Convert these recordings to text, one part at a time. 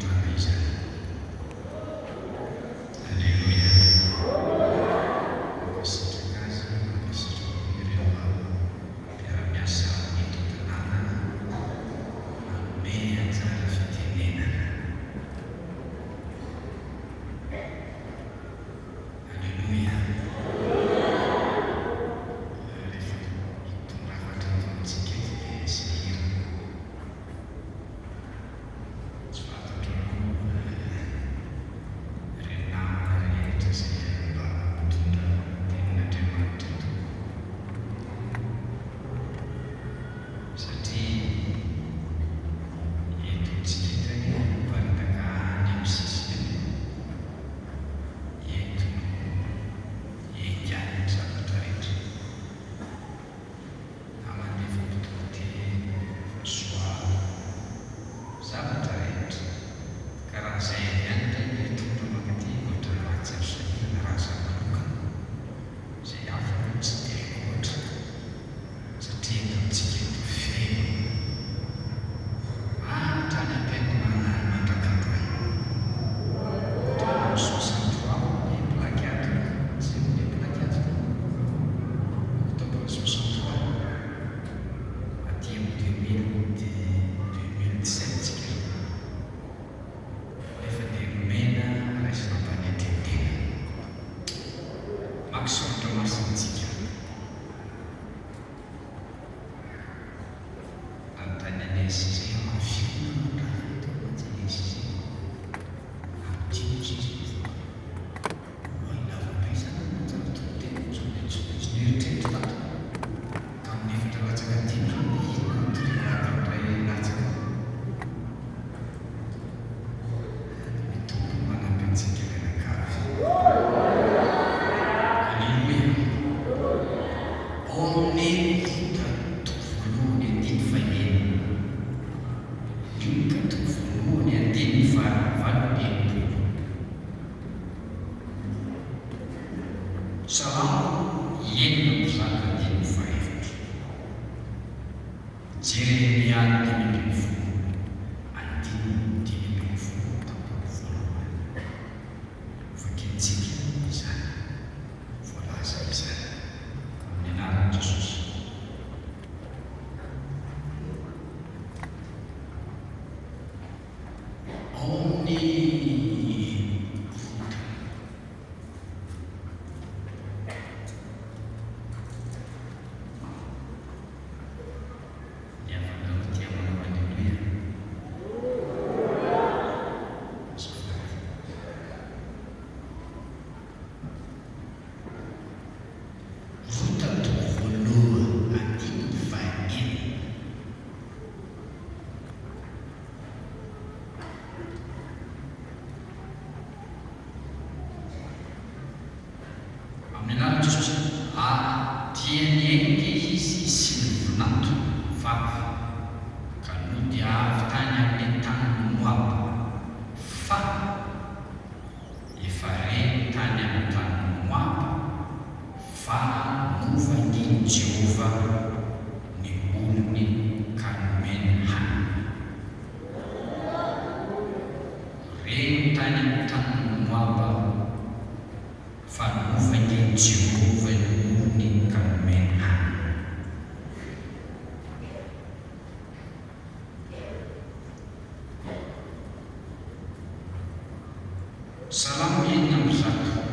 fitondrana izany. Aleloia. Mankasitraka azy, mankasitraka koa ireo mpiara-miasa aminy eto an-tanàna nanome anjara fitenenana. Aleloia. Rehefa hitondra hafatra eto amintsika eto dia sahirana. Tsy fantatro aloha ireo namana rehetra izay mba mitondra tenin'Andriamanitra eto. Satria eto amintsika eto anie miparitaka any amin'ny sisiny any. Eto no iangan'ny zavatra rehetra. Na mandefa mpitoriteny, soava, zavatra rehetra. Ka raha izay avy any indray no hitondra mankaty ohatran'ny mahatsiaro sahirana raha izaho manokana. Izay hafa aloha tsy dia haiko loatra satria eto amintsika eto feno hatrany am-piandohana any mandrak'androany. Taona 63 ny plaque ato, tsy ny plaque ato tao, octobre 63, aty amin'ny 2017 tsika izao. Nefa dia nomena raisina am-panetren-tena. Maka soratra masina tsika. Nanontany an'i SJ aho mahafinona no raha eto mantsy i SJ. Amin'ity hozy izy mivoaka. Oay lava be izany ny anjara toriteny hozy ny tsy maintsy nieritreritra tato. Tamin'ny efatra latsaka dimy izao dia inona no toriana anatin'ny iray latsaka. Ny Tompo manampy antsika mianakavy. Aleloia. Ao amin'ny Lioka toko voalohany andininy fahenina. Lioka toko voalohany andininy faha 68. Salamo 106 andininy fahefatra. Jeremia 15, andininy 15 tapany voalohany. Vakintsika izany voalaza izany amin'ny anaran'i Jesosy. Ao amin'ny Rota. Ny havanao tia manao Aleloia. Azafady. Rota toko voalohany andininy fahaenina. Amin'ny anaran'i Jesosy ary dia niainga izy sy ny vinanto vavy ka nody avy tany amin'ny tanin'i Moaba, fa efa reny tany amin'ny tanin'i Moaba fa novangin'i Jehovah ny olony ka nomeny hanina. Reny tany amin'ny tanin'i Moaba fa novangin'i Jehovah ny olony ka nomeny hanina. Salamo 106.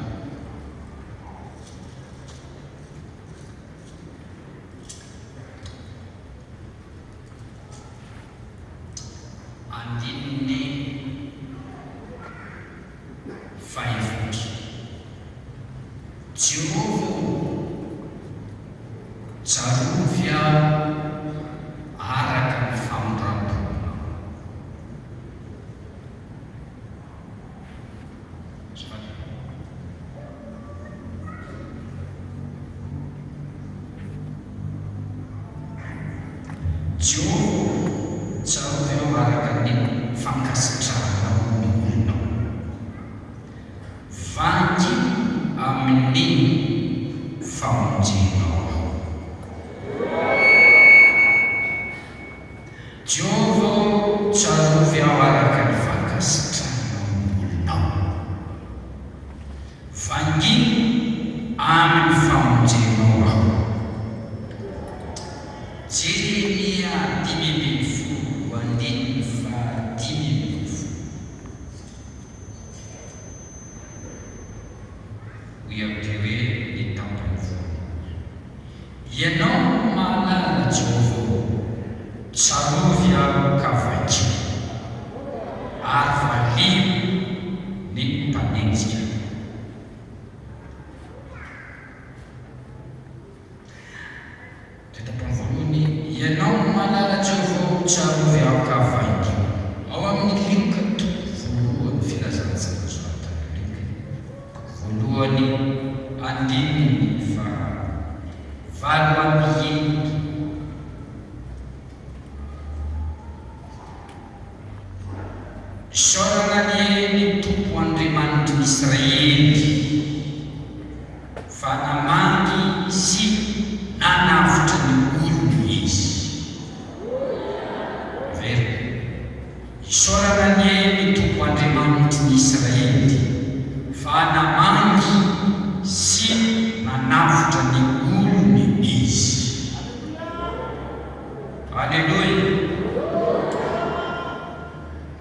Andininy fahefatra. Jehovah ô, tsarovy aho araka ny famindram-ponao. Azafady. Jehovah ô, tsarovy aho araka ny fankasitrahanao ny olonao. Vangio amin'ny famonjenao aho. Jehovah ô, tsarovy aho araka ny fankasitrahanao. mahalala, Jehovah ô, tsarovy aho ka vakio, ary valio ny mpanenjika. Tetapany voalohany, Ianao no mahalala, Jehovah ô, tsarovy aho ka vakio. Ao amin'ny Lioka toko voalohany Filazantsara nosoratan'i Lioka. Voalohany andininy faha 68. Isaorana anie ny Tompo Andriamanitry ny Israely fa namangy sy nanavotra ny olony Izy. Averiko. Isaorana anie ny Tompo Andriamanitry ny Israely fa namangy sy nanavotra ny olony Izy. Aleloia!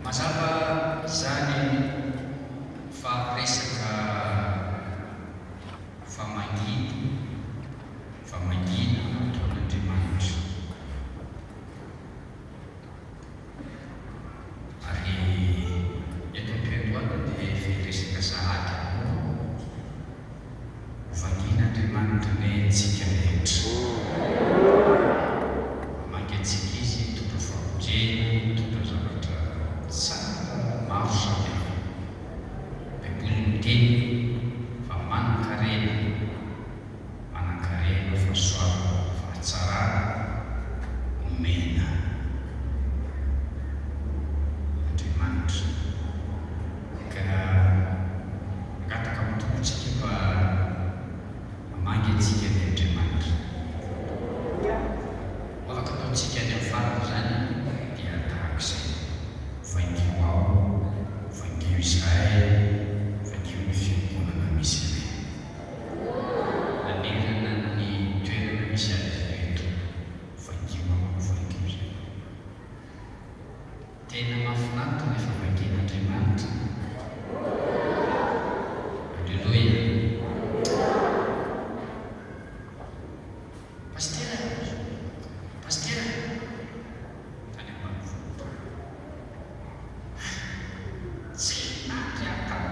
Mazava izany fa resaka famangiana, famangiana ataon'Andriamanitra. Ary eto am-piandohana dia efa hiresaka sahady moa ho vangian'Andriamanitra anie antsika rehetra. Mamaky antsika Izy, mitondra famonjena, mitondra zavatra tsara maro samihafa. Baiboly miteny fa manan-karena. Manankarena fahasoavana, fahatsarana omena Andriamanitra. Ka mangataka amin'ny Tompo tsika fa hamangy antsika anie Andriamanitra. Vavaka ataontsika any amin'ny farany izany dia tahaka izay, Vangio aho, vangio izahay, vangio ny fiangonana misy anay. Nanerana ny toerana misy azy ireto vangio aho vangio izay. Tena mahafinaritra rehefa vangian'Andriamanitra. Aleloia. Pasitera, pasitera, tany ambanivohitra. Tsy nandry aho tany.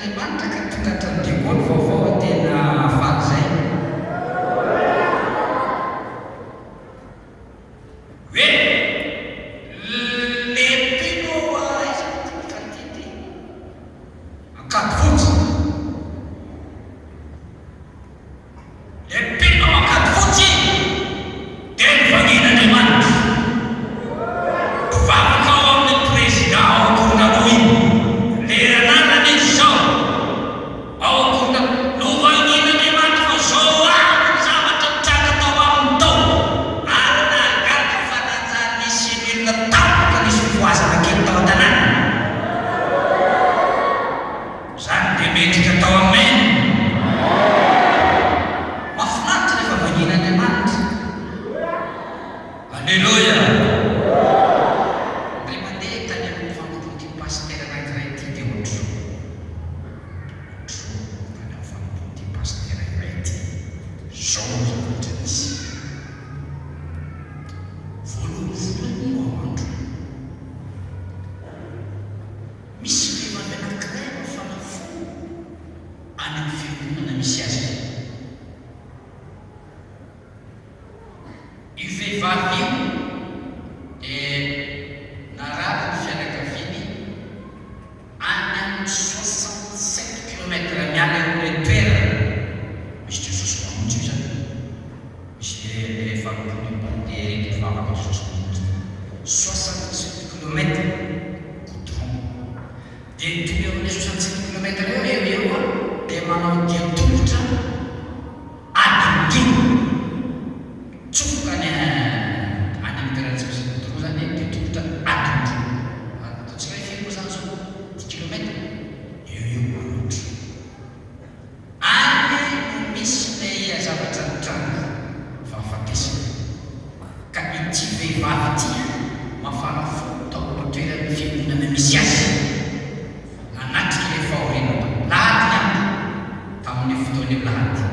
Andriamanitra ka tonga hatrany Diego ny vaovao a tena faly zay. Hoe le mpino aiza moa ty quartier ty? Ankadifotsy. Le mpino ao Ankadifotsy dia novangian'Andriamanitra. Mpivavaka ao amin'ny président ao Ankorondrano iny. Le anarany izy zao ao Ankorondrano. Novangian'Andriamanitra fa zao aby ny zavatra nitranga tao aminy tao. Ary nahagaga fa nanjary nisy cellule tampoka nisy fifohazana kely tao an-tanàna. Zany dia mendrika atao amen. Mahafinaritra rehefa vahian'Andriamanitra. Aleloia. Indray mandeha tany amin'ny fanompoan'ity pasitera anankiray ity dia ohatr'izao. Ohatr'izao tany amin'ny fanompoan'ity pasitera iray ity. Izao no zavatra nisy. Voalohan'ny volana io ao andro. Misy vehivavy anankiray mafana fo any amin'ny fiangonana misy azy. Io vehivavy io dia narary ny fianakaviany any amin'ny 67 kilomètre miala eo amin'ilay toerana misy Jesosy Mamonjy io izany. Misy ilay fanompoana ambony dia ireto mpivavaka Jesosy Mamonjy. 67 kilomètre. Goudron. Dia tonga eo amin'ilay 67 kilomètre eo eo eo aho dia manao dia tongotra adiny dimy. Mitsofoka any any amin'ny toerana tsy misy goudron izany dia dia tongotra adiny roa. Ataontsika hoe firy moa izany izao? Dix kilomètre? Eo eo ohatra. Any no misy ilay zavatra nitranga, fahafatesana. Ka ity vehivavy ity mafana fo tao amin'ny toeran'ny fiangonana misy azy, nanatrika ilay fahoriana tao. Lahady ny andro, tamin'io fotoana io lahady.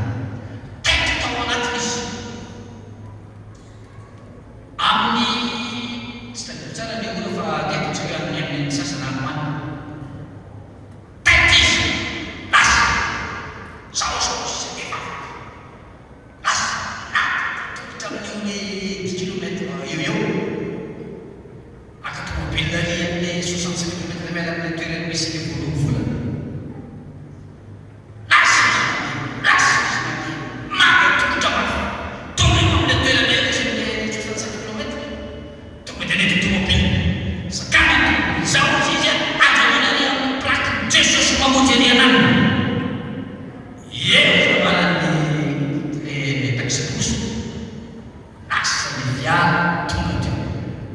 Taitra tao anatiny izy. Amin'ny, tsy tadidiko tsara ny ora fa andeha ataontsika hoe amin'ny amin'ny sasany any ho any. Taitra izy! Lasa! Zao zao izy dia vavaka. Lasa! Naka tongotra amin'io dix kilomètre eo eo. Naka tomobile ary amin'ny 65 kilomètre miala amin'ilay toerana misy ilay voalohany volana. Lasa izy nandeha, lasa izy nandeha, maka tongotra mafy. Tonga eo amin'ilay toerana eo izy amin'ilay 65 kilomètre. Tonga dia nety tomobile. Sakanana, izaho hozy izy a, ajanona ery amin'ny plaque Jesosy Mpamonjy ery ananany. Ie, hozy namalan'ny le taxi-brousse. Lasa ny fiara tonga teo.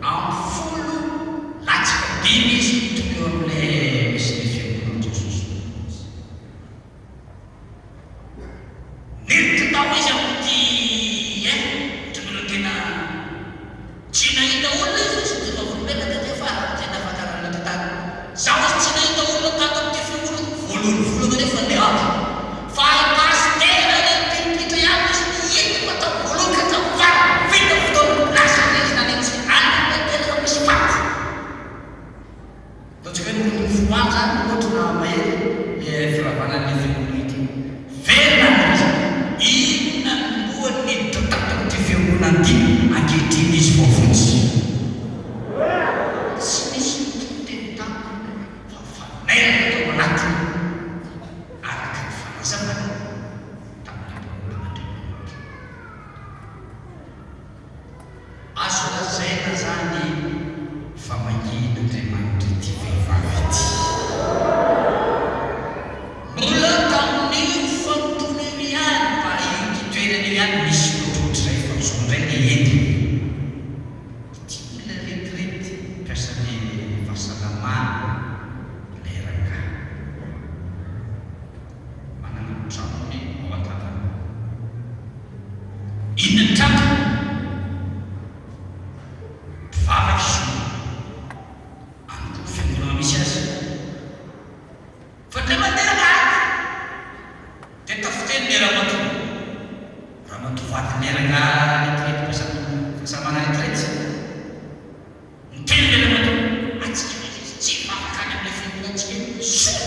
Amin'ny 4:50 izy tonga eo amin'le misy ny fiangonan'i Jesosy Mpamonjy. Niditra tao izy amin'ity eh, ohatran'ny olona tena tsy nahita olona izy hozy ny vavolombelona taty afara, izay nahafantarana ilay tantara. Izaho hozy tsy nahita olona tato amin'ity fiangonana, voalohany volana anefa ilay andro. Fa i pasitera ilay nipilipilitra ihany hozy no hitako hatramin'ny voalohany ka hatramin'ny farany, vita ny fotoana, lasa indray izy nanenjika any amin'ilay toerana misy faty. Ataontsika hoe ny folo andro izany ohatra na mahery le firavana an'ilay fiangonana ity. Velona ny razana. Inona no moa niditra tato amin'ity fiangonana ity ankehitriny izy voavonjy? Tsy nisy nitoriteny tamiko fa fanairana tao anatiny araka ny fanazavana tamin'ny mpanompon'Andriamanitra. Azo lazaina zany fa mangina Andriamanitra ity vehivavy ity. Mbola tamin'io fanompoana io ihany fa io ity toerana io ihany misy ohatrohatr'izay fa zao indray le entiny. Ity olona retirety mpiasan'ny fahasalamana ilay rangahy. Manana ny tranony ao an-tanàna. Inona ny tranga? Mpivavaka izy io, any koa fiangonana misy azy. Fa indray mandeha alahady, dia tafiteny ilay ramatoa, ramatoa vadin'ilay rangahy retirety mpiasa fahasalamana retirety. Niteny ilay ramatoa, Antsika ve izy tsy hivavaka any amin'ilay fiangonantsika io intsony?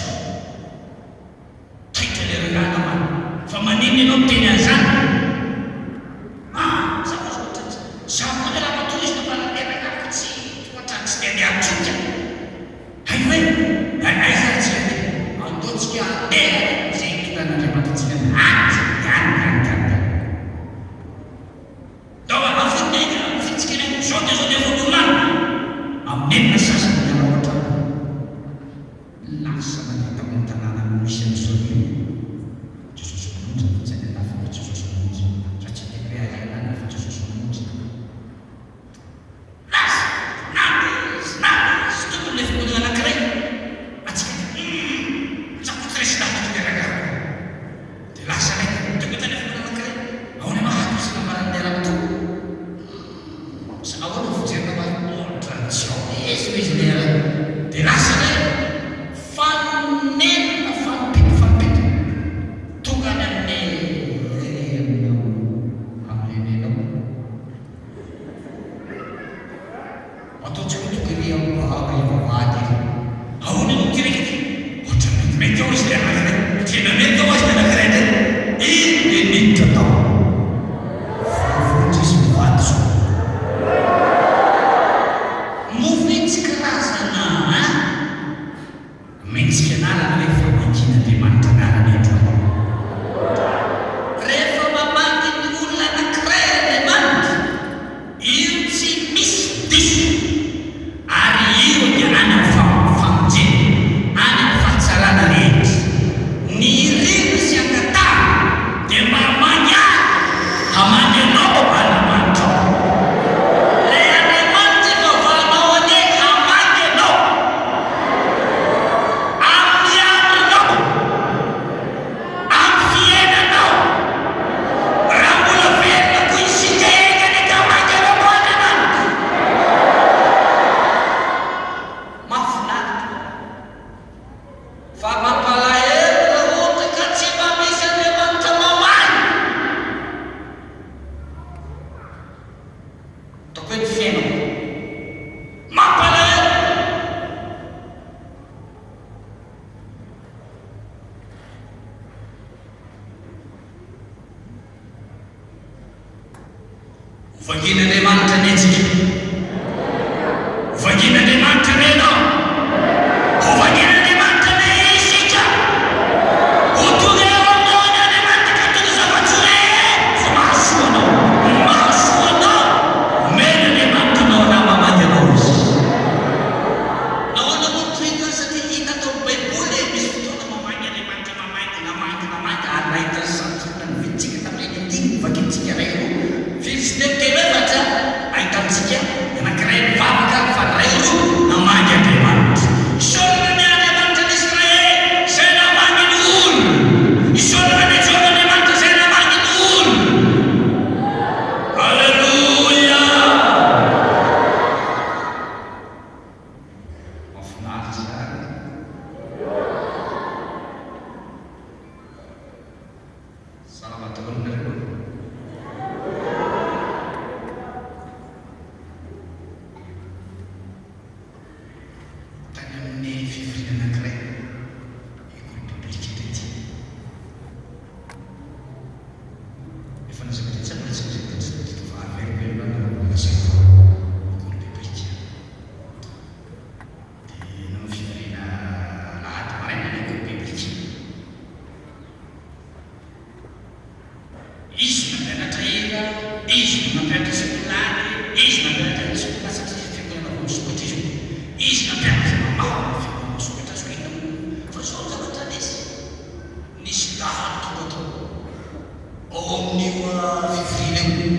maninona ianao miteny an'izany? Ah, za koa zao ohatran'ny za koa le ramatoa izy nampanantenaka ahy tsy ohatran'ny tsy dia miatrika. Hay hoe aiza ary tsika dia andao tsika handeha any amin'izay hitondran'Andriamanitra antsika any, any any any any any. Ndao avory ny aina, aforintsika ny aina, zao dia zao dia efa miomàna. Amin'ny enina sasany miala ao an-trano. Lasa nandeha tao amin'ny tanàna misy an'i Sonia io. Jesosy Mamonjy ny tsy any andafy fa Jesosy Mamonjy. Za tsy hiteny hoe Ariana any fa Jesosy Mamonjy. Lasa nandeha izy nandeha izy tompon'ilay fiangonana anankiray. Antsika dia humm za koa tsy resy lahatra dia rangahy. Dia lasa ilay tonga tany amin'ny fiangonana anankiray. Ahoana ianao ato izy nambaran'ilay ramatoa. Humm sa ahoana ny fijerinao ahy? Ohatran'ny tsy ao mihitsy hoy izy ilay iray. Dia lasa indray. Fanenina fanimpito fanimpito. Tonga any amin'ny ery amin'ny renenao. Ataontsika hoe tonga ery amin'ny vavahady ery. Ahoana no ity raika ity? Ohatran'ny metimety ao izy ilay anankiray. Tena mety tao izy ilay anankiray indray. Iny dia niditra tao. Voavonjy izy mivady izao. Moa ve tsy karazana an? Mendrika anarana ve famakian'Andriamanitra anarana eto? Rehefa mamaky ny olona anankiray Andriamanitra, io tsy misy diso, ary io dia any amin'ny famonjena, any amin'ny fahatsarana rehetra. Ny irina sy angatahana dia mba hamaky ahy, hamaky anao Andriamanitrao. Ilay Andriamanitra ivavahanao anie hamaky anao. Amin'ny andronao, amin'ny fiainanao, raha mbola velona koa isika enga anie ka hamaky anao koa Andriamanitra. Mahafinaritra. Fa mampalahelo raha ohatra ka tsy mba misy Andriamanitra mamaly. Ataoko hoe ny fiainako. Mampalahelo. Ho vakin'Andriamanitra anie tsika. Ho vakin'Andriamanitra anie ianao. Ho vakin'Andriamanitra anie isika. Ho tonga eo aminao anie Andriamanitra ka tonga zava-tsoa rehetra mahasoa anao. Ny mahasoa anao, omen'Andriamanitra anao raha mamaky anao Izy. Nahoana moa no tohizana? Satria hita tao amin'ny Baiboly e, misy fotoana mamaky Andriamanitra mamaky, namaky, namaky, ary nahita ny santionany novidintsika tamin'ireny andininy novakintsika iray, roa, firy sy telo, telo, efatra, ahitantsika ny anankiray nivavaka fa ny iray roa namaky Andriamanitra. Isaorana ny Andriamanitra ny Israely izay namaky ny olony. Isaorana ny Jehovah Andriamanitra izay namaky ny olony. Aleloia! Mahafinaritra izany e! Salama daholo nareo e! Tany amin'ny fivoriana anankiray, école biblique tety. Efa lazaiko tetsy sa mbola tsy lazaiko tetsy? Tsy tadidiko fa averimberina any raha mbola lazaiko fa école biblique. Dia nanao fivoriana alahady maraina ny école biblique. Izy no nampianatra hira, izy no nampianatra sekoly, izy nampianatra ny sekoly satria fiangonana vao misokatra izy io. Izy nampianatra mamaha ny fiangonana misokatra azy ko inona moa. Fa izao ny zavatra nisy, nisy dahalo tonga tao ao amin'io fivoriana io.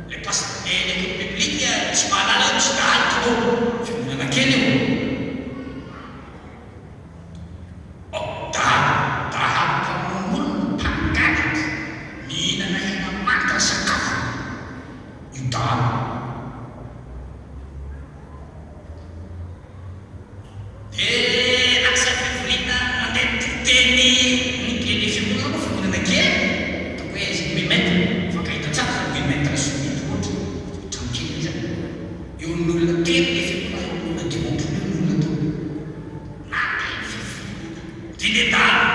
Le pas, le l'école biblique tsy mahalala hoe misy dahalo tonga ao, fiangonana kely io. Ao dahalo, dahalo mpamono olona, mpangalatra, mihinana hena manta sakafo io dahalo io. Dia lasa fivoriana nandeha nitoriteny ny ny fiangonana moa fiangonana kely, ataoko hoe huit mètres, mifankahita tsara izany huit mètres sy huit ohatra, trano kely ilay izy an. Eo amin'ny olona telo ilay fiangonana, eo amin'ny olona 50 eo ny olona tao. Nandeha ny fivoriana, dia nedahalo.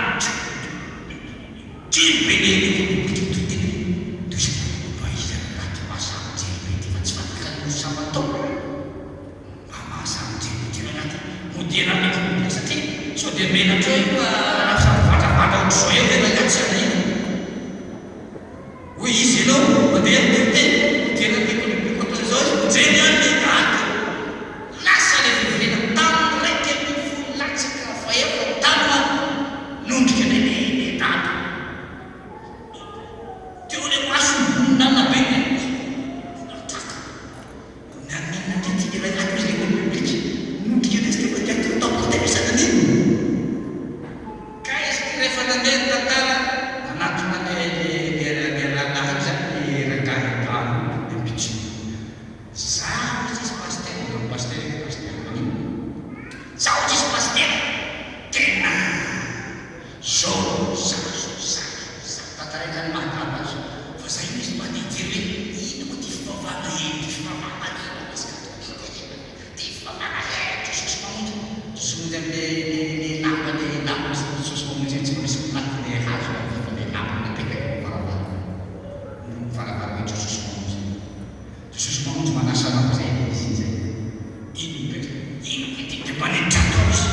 Kely be le le public toy tena hoe toy izay mba iza no lahy ty mahasahy mijery be ty fa tsy fantatra ny nosy atao mba mahasahy mijery mijery anaty modiana ny public satria sao dia menatra eo io ka lasa mivatravatra ohatr'izao eo ve rangahy tsy hanahina hoy izy ianao mandeha mitoriteny modiana ny public ohatran'izao izy mijery ihany le daty Lasa ilay fivoriana tamin'ny 11 latsaka fahefa tany ho any nondrika ilay lehibe dada. Teo ilay masony vononanina be dia traka. Naninona indray ity iray ato izy ilay public. Nondrika indray izy teo fa dia tao koa dia misy naninona. Ka izy ity rehefa nandeha ny tantara nanatona ilay ilay rahalahy io izany ilay rangahy Abraham ny ampitsony. Za hoy izy pasitera, manao pasitera eto pasitera maninona? Za hoy izy pasitera, tena zao za zao za zao za tantaraiko any mahagaga azy fa za io izy mba te hijery hoe inona moa ty fivavahana e ty fivavahana inona misy katolika e ty fivavahana e Jesosy mamonjy Jesosy mamonjy amle le le lamba le lamba misy Jesosy mamonjy iny tsy mba misy plaque le hazo avy fa le lamba napetaka eo am-baravarana eo am-baravarana Jesosy mamonjy. Jesosy Mamonjy manasa anao izay ilay izy izay. Iny mipetraka, iny ity dia mpanenitra tao izy.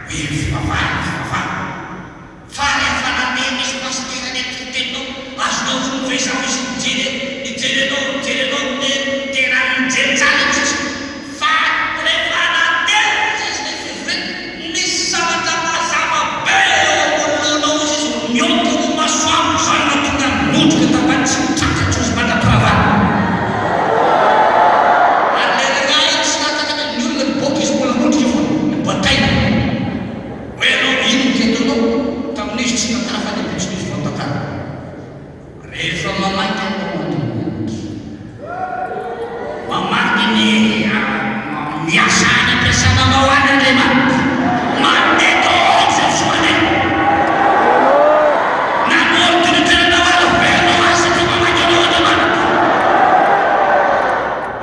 Hoe fivavahana, fivavahana. Fa rehefa nandeha nisy pasitera nentiko teninao, azonao vono ve izaho izy nijery nijery anao, nijery anao, tena nijery tsara mihitsy. Fa rehefa nandeha izy ilay fivoriana, nisy zavatra mazava be eo anoloanao izy izy mihoatra ny masoandro izany no tonga nodrika tambany tsy nitraka intsony izy mandra-piravana. Ary ilay rangahy iny tsy nahatakatra ny olona niboaka izy mbola nodrika foana, nibataina. Hoe ianao inona ity ataonao? Tamin'izy tsy nitantara fa ny ampitson'izy vao nitantara. Rehefa mamaky anao Andriamanitra, mamaky ny miasa any am-piasana anao any Andriamanitra, mandeha daholo izay tsy mandeha. Na ny ordinateur-nao ary averina ho azy satria mamaky anao Andriamanitra.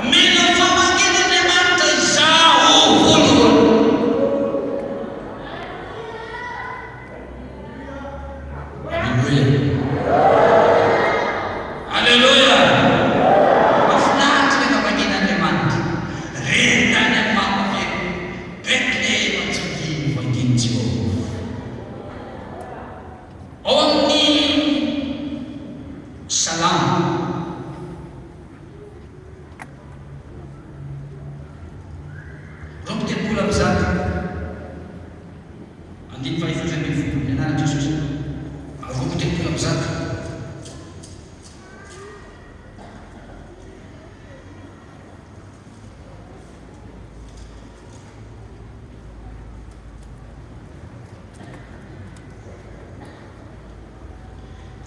Mila famakiana Andriamanitra izaho voalohany. Aleloia! Aleloia! Mahafinaritra ilay famangian'Andriamanitra. Reny tany amin'ny mampavelona. Betlehema Jodia no vangian'i Jehovah. Ao amin'ny Salamo. 132. Andininy faha-14, Ny anaran'i Jesosy. 132.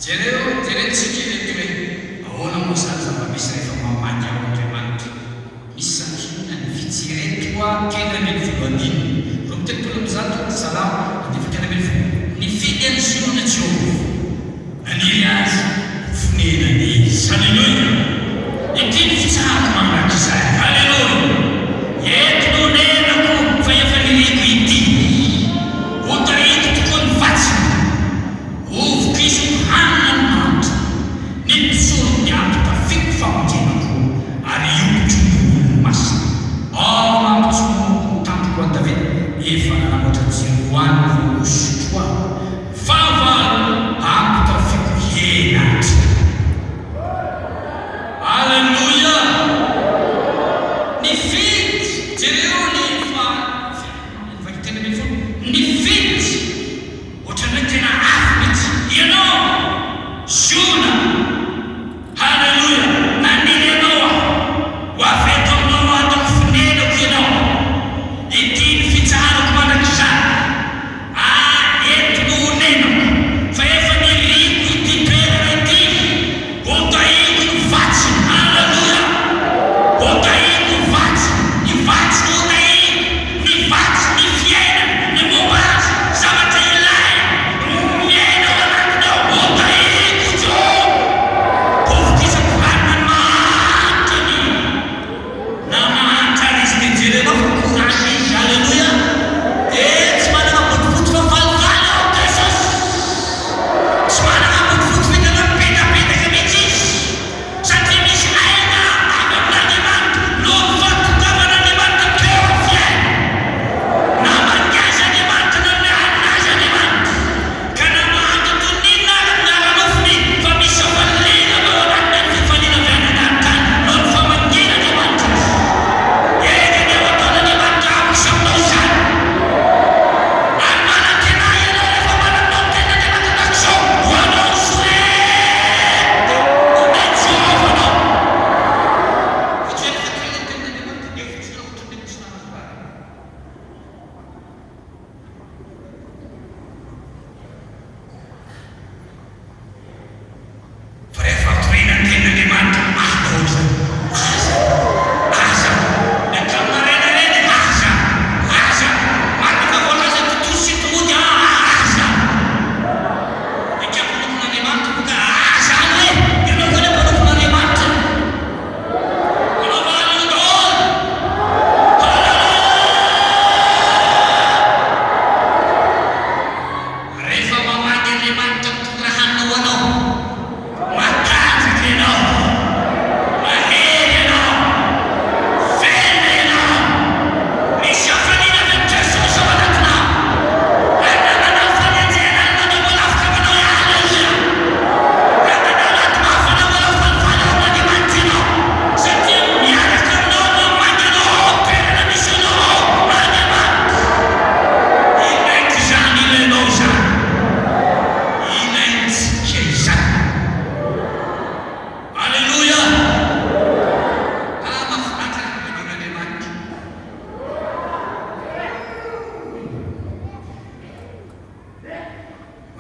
Jereo, jerentsika ireto hoe ahoana moa izany zava-misy rehefa mamaky ao Andriamanitra. Misy santionany vitsy ireto hoa 13 andininy 132 Salamo andininy faha-13 Nifidy an'i Ziona Jehovah, naniry azy ho fonenany izy. Aleloia! Ity ny fitsarako mandrakizay. Aleloia! Eto no onenako fa efa niriko ity. Hotahiko tokoa ny vatsiny. Hovokisiko hanina ny mahantra. Ny mpisorony dia hampitafiako famonjena koa, ary.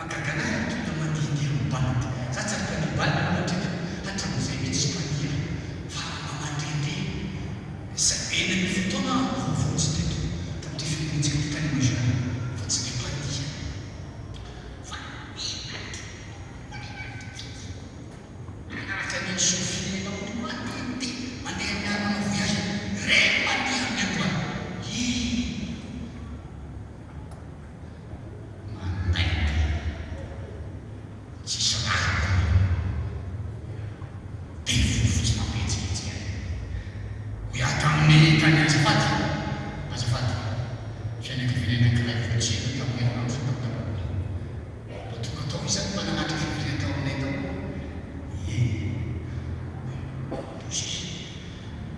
Mahagaga anah ry tonga mandihindihy amin'ny bandy. Za tsy ary mpandihy bal aloha hatreto hatramin'izay mihitsy tsy mpandihy aho fa mba mandehandeha. Izay 16 taona aho vao voavonjy teto tamin'ity firenentsika ity tany Majeur fa tsy dia mpandihy aho. Fa manaraka an'iny Sophie iny aho mandehandeha mandeha miara manao voyage ireny mandeha amin'ny androany. Hi. Mandainga. Tsisy rariny. Be voa fotsy mampihetsiketsika ahy. Hoy aho tamin'ny tany azafady, azafady, fianakaviana anankiray vao tsy ela tamin'ny herinandro izay tamin'ny alarobia. Mba tonga tao izany mba nanatrika fivoriana tao aminay tao. Ie. Hoy izy.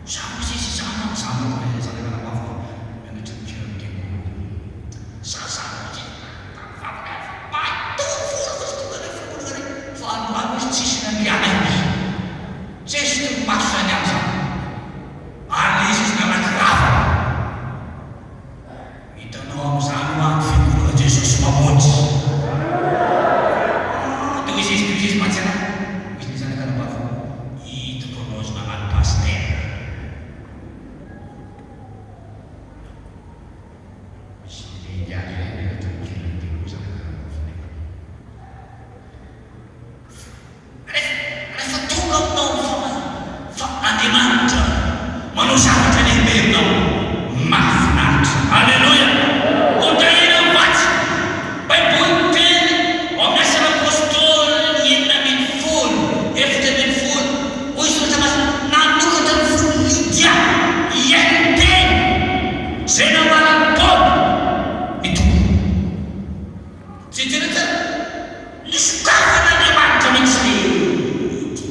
Izaho hoy izy, izaho manko, izaho manko ilay zanak'anabaviko mianatra ny fiainan'ny demonia. Zaza hoy izy, tamin'ny vavaka avy, matory foana fa tsy tonga any amin'ny fiangonana re, fa androany hoy izy tsisy nandehanany izy. Tsisy torimaso izany andro izany. Ary ilay izy izy nanakiravana. Hitanao amin'izany hoa ny fiangonana Jesosy Mamonjy. Ah, dia hoy izy, hoy izy mantsy anah, hoy izy ny zanak'anabaviko, hitako anao izy namaly pasitera. Misy lehilahy iray mianatra ny fiainan'ny devoly zanak'anabaviko. Rehefa tonga aminao ny Fanahy fa Andriamanitra manao zavatra lehibe aminao, mahafinaritra. Aleloia! Ho tahiana ny vatsy. Baiboly miteny ao amin'ny Asan'ny Apostoly 16, 14, hoy Soratra Masina, Nanokatra ny fon'i Lydia hihaino ny teny izay nambaran'i Paoly ny Tompo. Jereo tsara. Nosokafan'Andriamanitra mihitsy le ity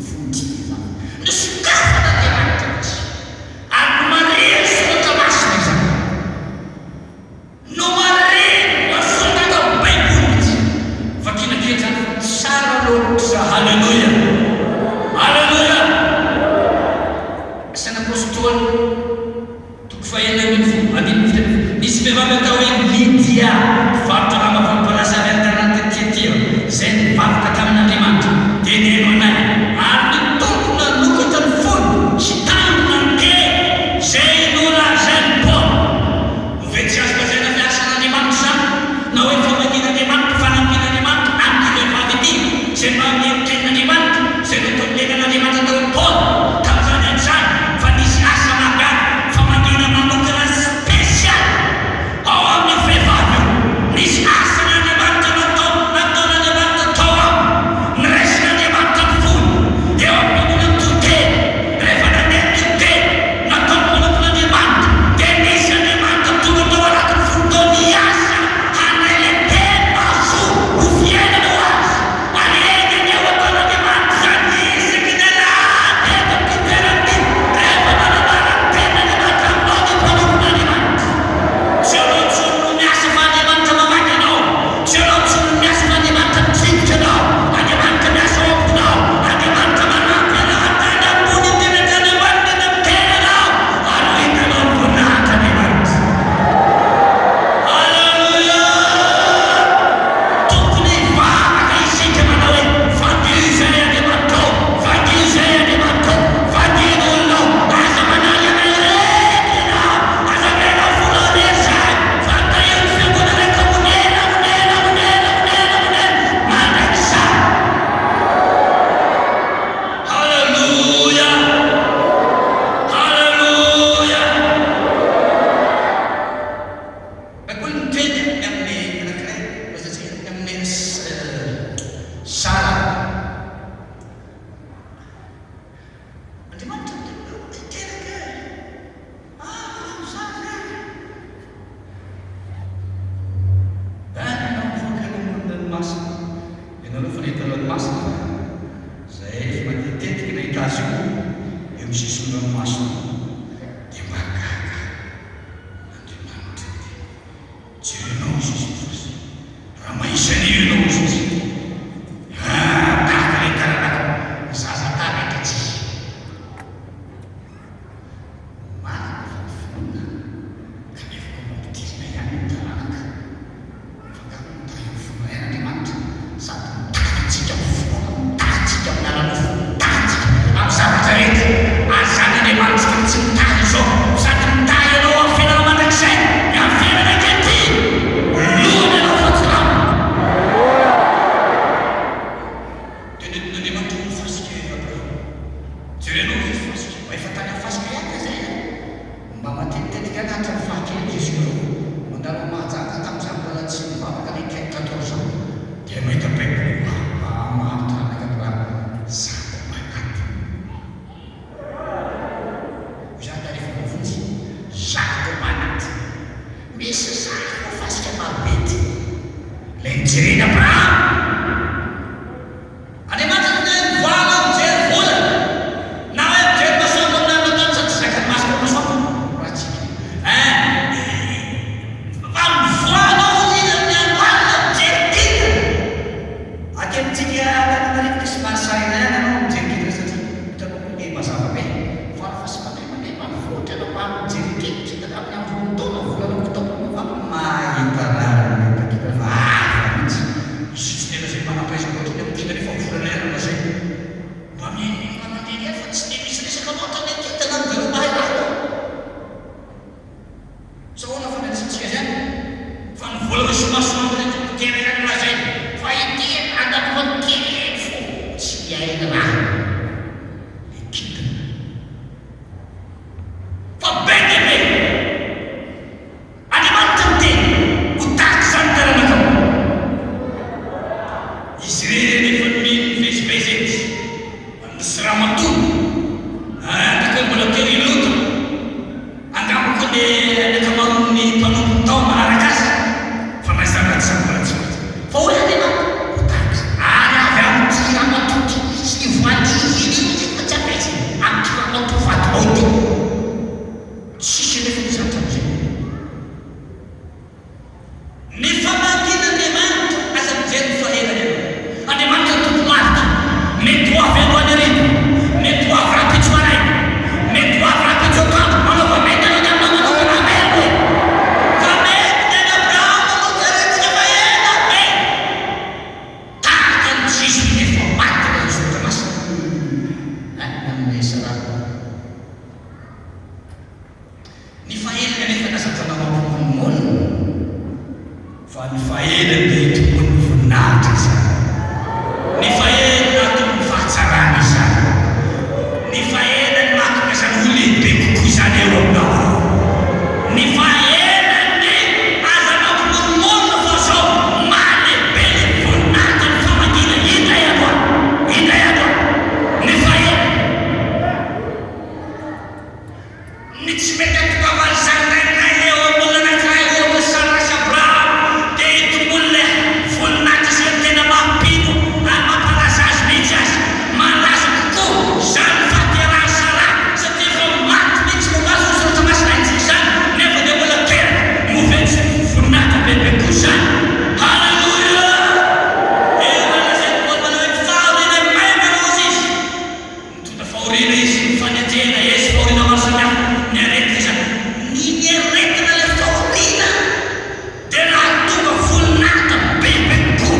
fony ity vehivavy. Nosokafan'Andriamanitra mihitsy. Ary nomarihiny soratra masina izany. Nomarihiny voasoratra tao amin'ny Baiboly mihitsy. Vakina kely izany fa tsara loatra. Haleloia! Haleloia! Asan'ny Apostoly. Toko fahenina ambin'ny folo, andininy fito ambin'ny folo. Nisy vehivavy atao hoe Lydia, mpivarotra lamba volomparasy avy any tanàna tety Tyatira, izay nivavaka tamin'Andriamanitra, dia nihaino anay, ary ny Tompo nanokatra ny fony hitandrina ny teny izay nolazain'i Paoly. Moa ve tsy azo lazaina fa asan'Andriamanitra izany, na hoe famangian'Andriamanitra, fanampian'Andriamanitra amin'ity vehivavy ity, izay manome ny tenin'Andriamanitra, izay notolonenan'Andriamanitra tao amin'i Paoly, tamin'izany andro izany, fa nisy asa mahagaga, famangiana manokana spesialy ao amin'io vehivavy io. Nisy asan'Andriamanitra natao, nataon'Andriamanitra tao aminy. Noraisin'Andriamanitra ny fony, eo am-pinoana ny toriteny. Rehefa nandeha ny toriteny nataon'ny mpanompon'Andriamanitra, dia nisy Andriamanitra tonga tao anatin'ny fony tao niasa handray ilay teny mahasoa ho fiainana ho azy. Ary enga anie ho ataon'Andriamanitra izany isaky ny alahady eto amin'ity toerana ity, rehefa manambara ny tenin'Andriamanitra aminao ny mpanompon'Andriamanitra. Tsy ianao intsony no miasa fa Andriamanitra mamaky anao. Tsy ianao intsony no miasa fa Andriamanitra mitsidika anao. Andriamanitra miasa ao am-ponao. Andriamanitra manampy anao hatrany ambony indrindra hatrany ambany indrindra amin'ny tenanao ary ho hitanao ny voninahitr'Andriamanitra. Aleloia! Tokony hivavaka isika manao hoe, Fadio izay Andriamanitra ô! Fadio izay Andriamanitra ô! Fadio ny olona ô! Aza manahy anay irery ianao! Aza avela ho vola irery izahay! Fa tahio ny fiangonanay ka honena, honena, honena, honena, honena mandrakizay! Haleloia! Haleloia! Baiboly miteny ny amin'ny anankiray, lazaintsika ny amin'ny Sara. Andriamanitra miteny hoe hiteraka e! Ah, manao zaza e! Any ianao mivoaka any amoron-dranomasina. Ianareo efa nahita ranomasina va? Izay efa matetitetika nahita azy io eo amin'ny sisin'ny ranomasina io dia mahagaga. Andriamanitra dia jerenao izy izy fa raha mahisa an'io ianao izy izy ah tahaka ilay taranaka zaza taraiky tsy marina fa ny finoana kanefa koa mampidirina ihany ny taranaka fa angaha moa mitahy amin'ny finoana ihany Andriamanitra? Nojeren'i Abrahama. Andriamanitra no hoe mivoaha anao mijery volana, na hoe mijery masoandro amin'ny alina atoandro sady tsy zakan'ny masoko ny masoandro raha tsy eh fa mivoaha anao hozy izy amin'ny andro alina mijery kintana. Aty amintsika Antananarivo dia somary sahirana ihany ianao mijery kintana satria hitanao koa dia mazava be fa rehefa somary mandeha ambanivohitra ianao mba mijery kintana amin'ny andro taona volana oktobra novambra mahita rariny mahita kintana fa hafa mihitsy. Izy tsy tena izay manam-pahaizana loatra ny amin'ny kintana efa volana ihany no lazainy. Mba mihaino mba mandeha ihany fa tsy dia misy resaka loatra ny kintana amin'izareo mahay rahateo. Sao ahoana fandraisantsika azy any? Fa ny volana sy masoandro ireto no tena ihany no lazainy fa ity andalovany kely fo tsy miaina raha le kintana. Fa be dia be! Andriamanitra miteny, ho tahaka izany ny taranakao. Izy irery anefa no mino mivezivezy ety amin'ny sy ramatoa araka hoe mbola teo i Lota. Angamba koa ny ankamaroan'ny mpanompony tao manaraka azy fa na izany na tsy izany mbola tsy fantatra. Fa hoy Andriamanitra, ho tahaka izany. Ary avy amin'ity ramatoa ity sy io voady iny io izy fa tsy avy aiza, amin'ity ramatoa vadinao ity. Tsisy anefa ny zatra amizay. Ny famangian'Andriamanitra, aza mijery ny fahelany ianao. Andriamanitra no tompo-marika. Mety ho avy androany hariva, mety ho avy rahampitso maraina, mety ho avy rahampitso atoandro. Manaova mety anao ny aminao manokana. Amen e! Fa mety ny an'i Abrahama no jerentsika fa ela be. Tahaka ny tsisy efa maty ilay soratra masina. Any amin'ny Sarah. Ny fahelany anefa dia aza atao mampimonomonona fa ny fahelany dia itomboan'ny voninahitra izany. Ny fahelany mahatonga ny fahatsarana izany. Ny fahelany mahatonga izany ho lehibe kokoa izany eo aminao. Ny fahelany aza mampimonomonona fa zao mahalehibe ny voninahitra ny famangiana indray andro any. Indray andro any. Ny fahelany. Ny tsy mety hatongavan'izany indraindray eo amin'ny olona anankiray ohatra Sarah sy Abraham dia hitomboan'ilay voninahitra sy ilay tena maha-mpino ary mampalaza azy mihitsy aza. Malaza kokoa izany ny fahaterahan'i Sarah satria efa maty mihitsy voalaza ao Soratra Masina haintsika izany nefa dia mbola teraka. Moa ve tsy voninahitra bebe koa izany? Haleloia! Efa lazain'i Paoly manao hoe fahoriana maivana hozy izy. Nitondra fahoriana izy, ny fanenjehana hery sy fahoriana maro samihafa, ny aretina izany. Ny niaretina ilay fahoriana dia nahatonga voninahitra bebe kokoa.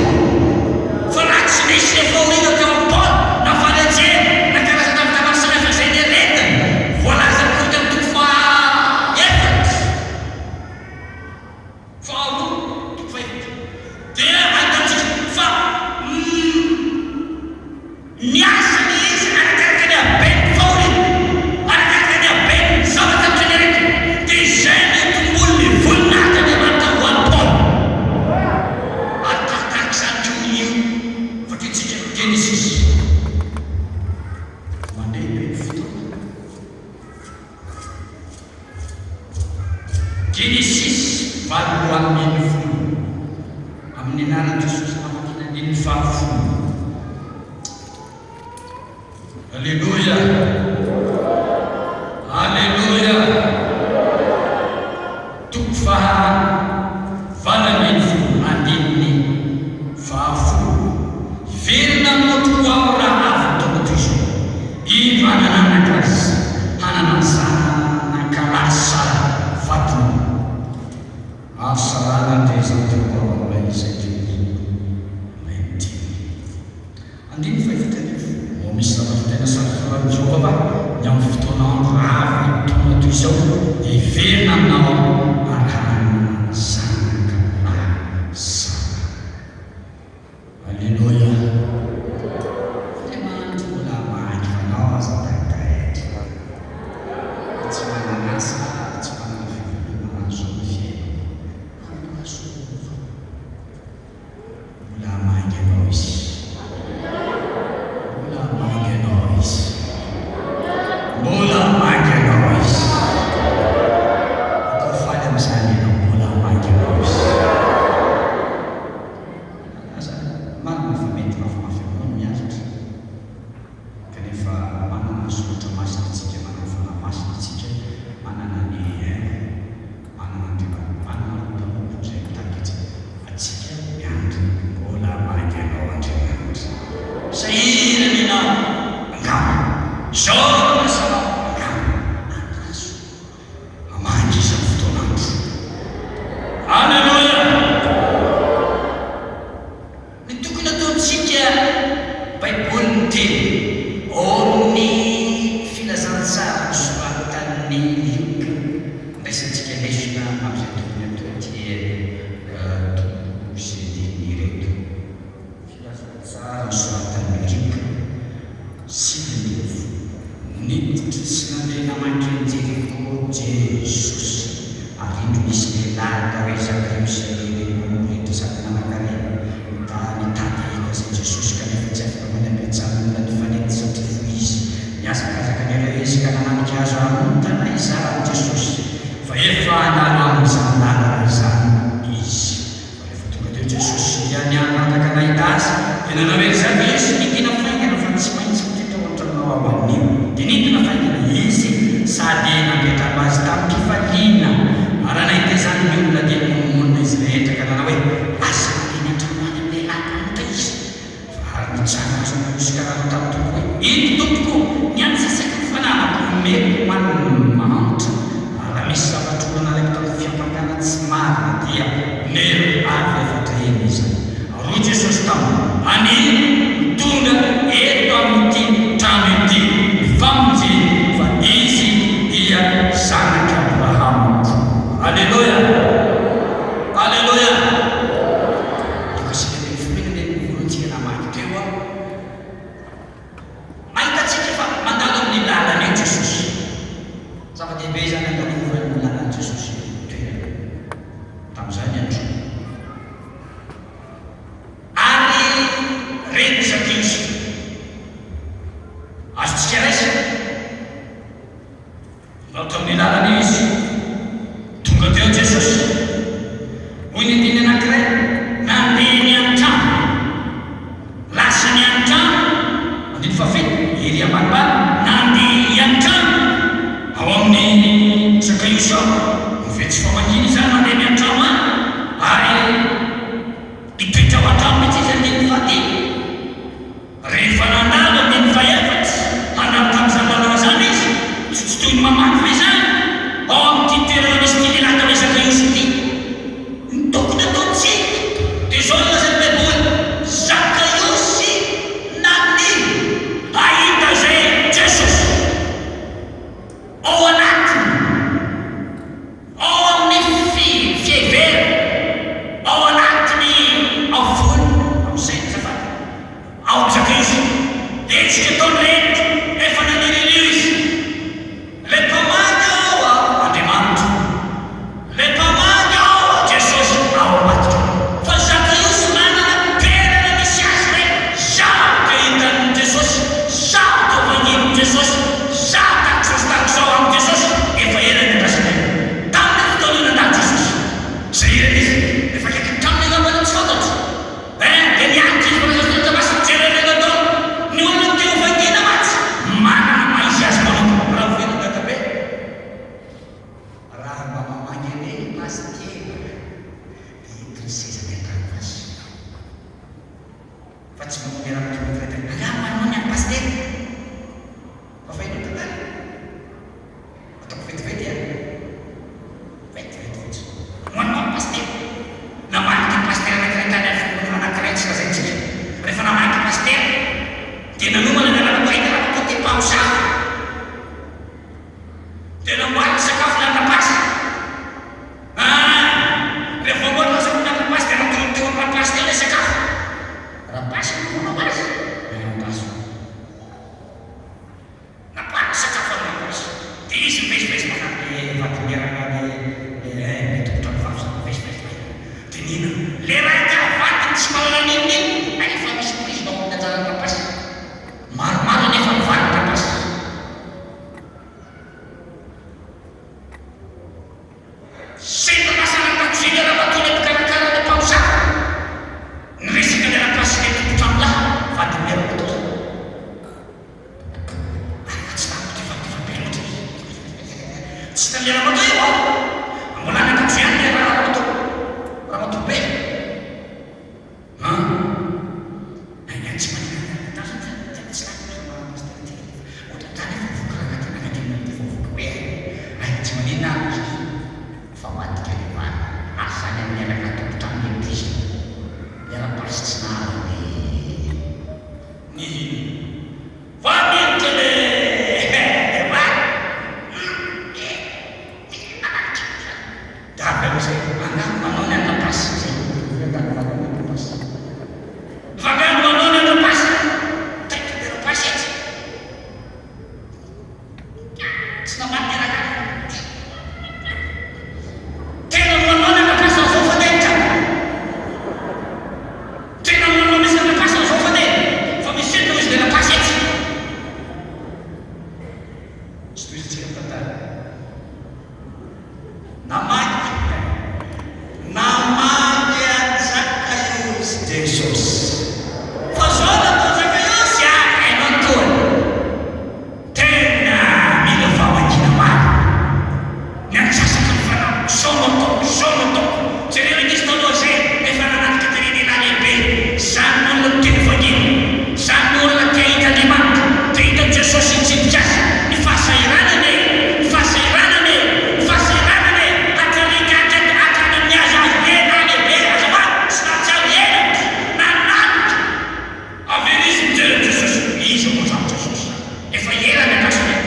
Fa raha tsy nisy ilay fahoriana teo amin'i Paoly, na fanenjehana, na karazana zavatra maro samihafa izay niaretany, voalazan'ny Korintiana toko faha-efatra, Faharoa, toko fahefatra, dia ahitantsika fa miasa mihitsy arakaraka ny haben'ny fahoriana, arakaraka ny haben'ny zavatra noeritreretina, dia izay no tombolin'ny voninahitr'Andriamanitra ho an'i Paoly. Ary tahaka izany koa io vakintsika Genesisy. Mandeha be ny fotoana. Genesisy 18, Amin'ny anaran'i Jesosy hamakiana andininy fahafolo. Aleloia! Aleloia! Toko faha 18, andininy fahafolo. Hiverina aminao tokoa aho raha avy ny taona toy izao. Indro hanana anaka hanana zanaka lahy Sara vadiny. Ary Sara nandre izany teo am-bavan'ilay izay teo ilay niteny. Andininy fahefatra ambin'ny folo. Moa misy zavatra tena sarotra faran'i Jehovah va? Ny amin'ny fotoan'andro raha avy ny taona toy izao, dia hiverina aminao aho ary hanana zanaka lahy Sara. Aleloia! Andriamanitra mbola mahainga anao aza taitaitra. Tsy manana asa, tsy manana fivelomana amin'izao ny fiainana. Fa mbola soa. Mbola hamangy anao Izy. Mbola hamangy anao Izy. Mbola hamangy anao Izy. Aza marina fa mety mafimafy aminao ny miaritra. Kanefa manana ny Soratra Masina isika, manana ny Fanahy Masina isika, manana ny manana Andriamanitra, manana ny Mpanompo izay mitarika antsika. Antsika miandry mbola hamangy anao Andriamanitra. Sahirana ianao angamba. Izao no lasanao angamba. Andraso. Hamangy izy amin'ny fotoan'andro. Aleloia! Ny tokony ataontsika, Baiboly miteny ao amin'ny filazantsara nosoratan'i Lioka, andraisantsika lesona amin'izay tokony atao ity toko sy andininy ireto. Filazantsara nosoratan'i Lioka, 19. Niditra sy nandeha namaky an'i Jeriko Jesosy, ary indro nisy lehilahy atao hoe Zakaiosy lehiben'ny mpanompo rehetra sady nanankarena, nita nitady hahita azy Jesosy, kanefa tsy afaka manam-piatsany olona nifanety satria fohy izy. Nihazakazaka nireo izy ka nananika hazo hamontana hizara amin'i Jesosy, fa efa handalo amin'izany lalana izany izy. Fa rehefa tonga teo Jesosy dia niandrandra ka nahita Azy, dia nanao hoe, Ry Zakaiosy, midina faingana fa tsy maintsy mitoetra ao an-tranonao aho anio. Dia nidina faingana Izy sady nampiantrano azy tamim-pifaliana. Ary raha nahita izany ny olona dia nimonomonona izy rehetra ka nanao hoe, Lasa nandeha niantrano any amin'ny lehilahy mpanota Izy. Ary nitsangana Zakaiosy ka nanao tamin'ny Tompo hoe, Ento, Tompoko, ny antsasaky ny fananako omeko ho an'ny mahantra, ary raha misy zava-droa nalaiko tamin'ny fiampangana tsy marina, dia omeko avy efatra heny izany. Ary hoy Jesosy taminy, Anio no tonga eto amin'ity trano ity ny famonjena, fa izy dia zanak'i Abrahama koa. Aleloia! Aleloia! Toko 19 iny anie no voalohantsika namaky teo a! Mahita antsika fa mandalo amin'io lalana io Jesosy. Zava-dehibe izany andalovan'ny lalan'i Jesosy io toerana io. Tamin'izany andro io. Ary ren'i Zakaiosy. Azontsika raisina. Nanao tamin'ny lalana izy. Tonga teo Jesosy. Hoy ny andininy anankiray, Nandeha niantrano. Lasa niantrano. Andininy fahafito, ery ambanimbany, nandeha hiantrano. Ao amin'i Zakaiosy ao. Moa ve tsy famangiana izany mandeha miantrano any? Ary hitoetra ao an-trano mihitsy izy, andininy fahadimy. Rehefa nandalo andininy fahefatra, handalo tamin'izany lalana izany izy, tsy tsy toy ny mamaky ve izany? Ao amin'ity toerana misy ity lehilahy atao hoe Zakaiosy ity. Ny tokony hataontsika dia izao no lazain'ny Baiboly, Zakaiosy naniry hahita izay Jesosy ao anatiny. Ao amin'ny fi, fiheverana, ao anatin'ny, ao fony, amin'ny saina azafady, ao amin'ny Zakaiosy. Hetsika ataony rehetra, efa naniry an'io izy. Ilay mpamangy ao a, Andriamanitra. Ilay mpamangy ao a, Jesosy, ao ambadika. Fa Zakaiosy manana toerana misy azy hoe, Zaho te hahita an'i Jesosy, zaho te ho vangian'i Jesosy, Zaho tahaka izao sy tahaka izao amin'i Jesosy, efa ela niandrasana io. Tamin'io fotoana io nandalo Jesosy. Sahirana izy, efa akaiky ny tranony angamba ny tsy fantatro. Eh, dia niaritra izy mbola Jesosy teo Damasy nijery an'ilay nataony. Ny olona te ho vangiana mantsy. Fa zao natao Zakaiosy a! Hainao ny tohiny. Tena mila famakiana marina. Ny antsasaky ny fanahiko, zao no ataoko, zao no ataoko. Jereo ankizy taloha zay efa nanatrika teny lehilahy lehibe. Zany ny olona no te ho vangina. Zany ny olona te hahita Andriamanitra, te hahita an'i Jesosy hitsidika azy. Ny fahasahiranana e! Ny fahasahiranana e! Ny fahasahiranana e! Hatrany hatrany hatrany amin'ny hazo hazo lehilahy lehibe azafady tsy nahatsiaro henatra nananika. Avy eo izy mijery an'i Jesosy, iza moa izany Jesosy izany? Efa ela niandrasana io.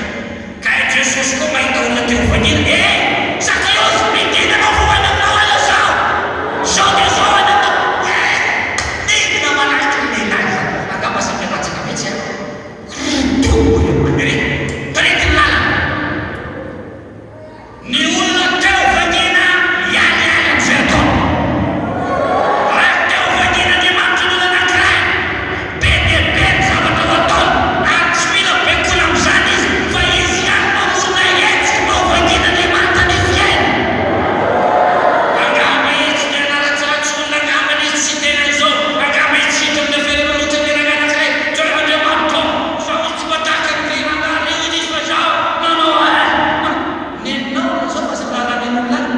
Ka i Jesosy koa mahita olona te ho vangina, eh! Zakaiosy, midina anao fa ho any aminao aho izao! Izao dia izao any aminao! Eh! Midina manahaka ny lehilahy izany. Angamba saika latsaka mihitsy an! Korontolo ery! Tarety ny lalana! Ny olona teo vangina hialialy amin'izay ataony. Raha teo vangin'Andriamanitra ny olona anankiray, be dia be ny zavatra ho ataony, ary tsy mila baikoina amin'izany izy, fa izy ihany mamorona hetsika mba ho vangin'Andriamanitra ny fiainany. Angamba izy tsy te hanaratsiratsy olona, angamba izy tsy tena izao, angamba izy tsy hita amin'ny afera maloto ny rangahy anankiray, Jereo Andriamanitra ô, fa misy tsy mba tahaka ny rangahy ireo izy fa izaho manao ahy. Nenao no zao fa aza miraharaha nen'olona any.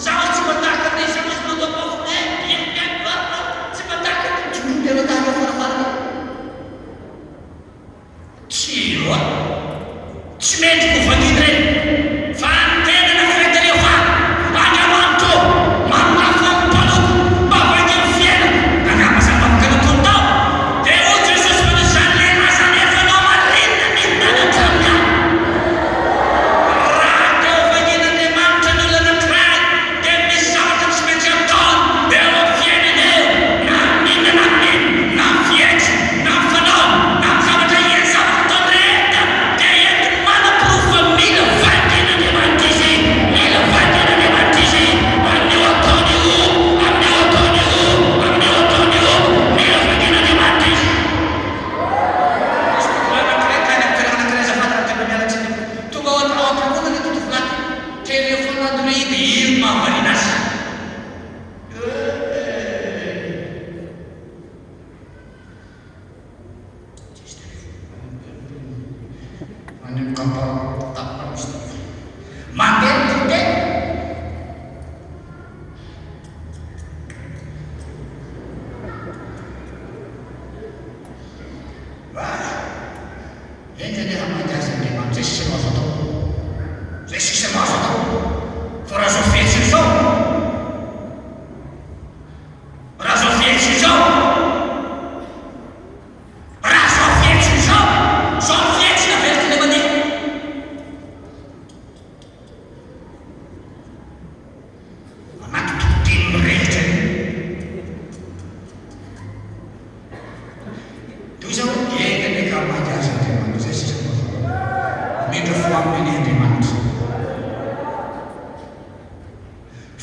Zaho tsy mba tahaka an'ireny zaho izy manao paovy eh bien bien va va tsy mba tahaka ny dondrona ireo tahaka farafarany io. Tsy eo a! Tsy mendrika ho vangina ireny fa ny tena anankiray tena fa Andriamanitra ô! Manafo amin'ny mpanota mba vangino ny fiainako angamba zany vavaka nataony tao dia hoy Jesosy fa nisy zany lehilahy zany efa nohamarinina nidina any an-tranony any. Raha te ho vahian'Andriamanitra ny olona anankiray, dia misy zavatra tsy maintsy ataony eo amin'ny fiainany eo, na amin'inona na amin'inona, na amin'ny fihetsiny, na amin'ny fanaony, na amin'ny zavatra iany zavatra ataony rehetra, dia entiny manaporofo fa mila vahian'Andriamanitra izy, mila vahian'Andriamanitra izy amin'io ataony io, amin'io ataony io, amin'io ataony io, mila vahian'Andriamanitra izy. Nisy tovolahy anankiray tany amin'ny toerana anankiray azafady raha tena miala tsiny amiko. Tonga ao ao am-piangonana ity tovolahy ity. Téléphone Android io no mahavariana azy. Eh! Tsisy téléphone. Any amin'ny campagne misy téléphone. Mandeha ny toriteny. Ah! Enga anie hamangy azy Andriamanitra, izay sisa no azo atao. Izay sisa no azo atao. Fa raha izao fihetsiny izao, raha izao fihetsiny izao, raha izao fihetsiny izao, izao ny fihetsiny averiko ilay mandeha. Anaty toriteny mirehitra io. Dia hoy izaho hoe, Enga anie ka hamaky azy Andriamanitra, izay sisa no azo atao. Hamindra fo aminy anie Andriamanitra.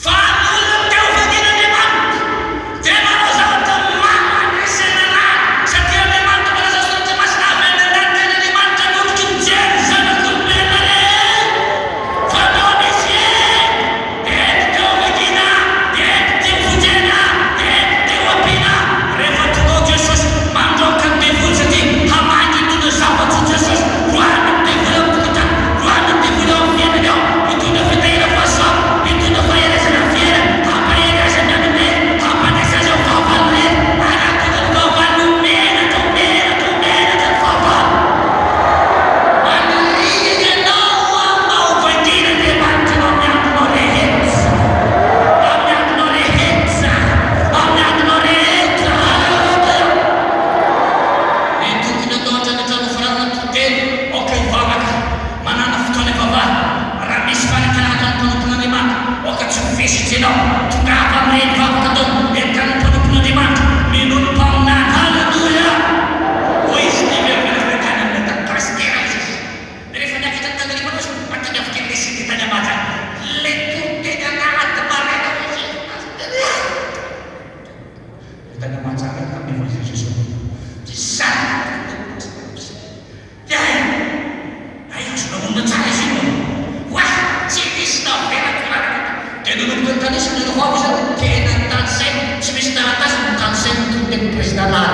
Fa ny olona teo fangin'Andriamanitra dia manao zavatra maro handresena rano, satria Andriamanitra milaza ny Soratra Masina avy any an-danitra ny Andriamanitra no tokony mijery ny zanak'olombelona rehetra. Fa nony izy eny, dia ento teo Vangina, dia ento teo Vonjena, dia ento teo Ampiana. Rehefa tonga ao Jesosy, mandroaka ny devoly satria hamangy hitondra zava-tsoa Jesosy. Roahina ny devoly ao amin'ny tokantrano, roahina ny devoly ao amin'ny fiainany ao, hitondra fitahiana fahasoavana, hitondra faherezana amin'ny fiainana, hampahery azy amin'ny andro rehetra, hampandresy azy amin'ny fahavalo rehetra, ary hahatonga ny fahavalony ho menatra, ho menatra, ho menatra ny fahavalo. Maniriry ianao amin'ny maha ho vangin'Andriamanitra anao amin'ny andronao rehetra. Amin'ny andronao rehetra. Amin'ny andronao rehetra. Haleloia! Ny tokony atao hatrany hatrany ho faranana toriteny, aoka hivavaka. Manàna fotoana hivavahana. Raha misy fanentanana ataon'ny mpanompon'Andriamanitra, aoka tsy ho vesatra ianao. Tongava amin'ireny vavaka ataony. Entanin'ny mpanompon'Andriamanitra. Minoa ny mpaminany. Haleloia! Hoy izy, Niverina avy tany amin'ny tany pasitera izy. Dia rehefa niakatra ny Antananarivo izy, mba tadiavo kely ilay CD tany Mahajanga. Ilay toriteny alahady maraina hoy izy, pasitera. Ilay tany Mahajanga iny tamin'ny evangelisation. Dia zany Dia hay, hay azonao honina tsara izy io. Oay, tsy nisy navelako hilalana tany. Dia nanomboka nitanisa ny revavo izy, tena nitanisaina, tsy misy taratasy, nitanisaina ny toritenin'ny président. Kristy anarana.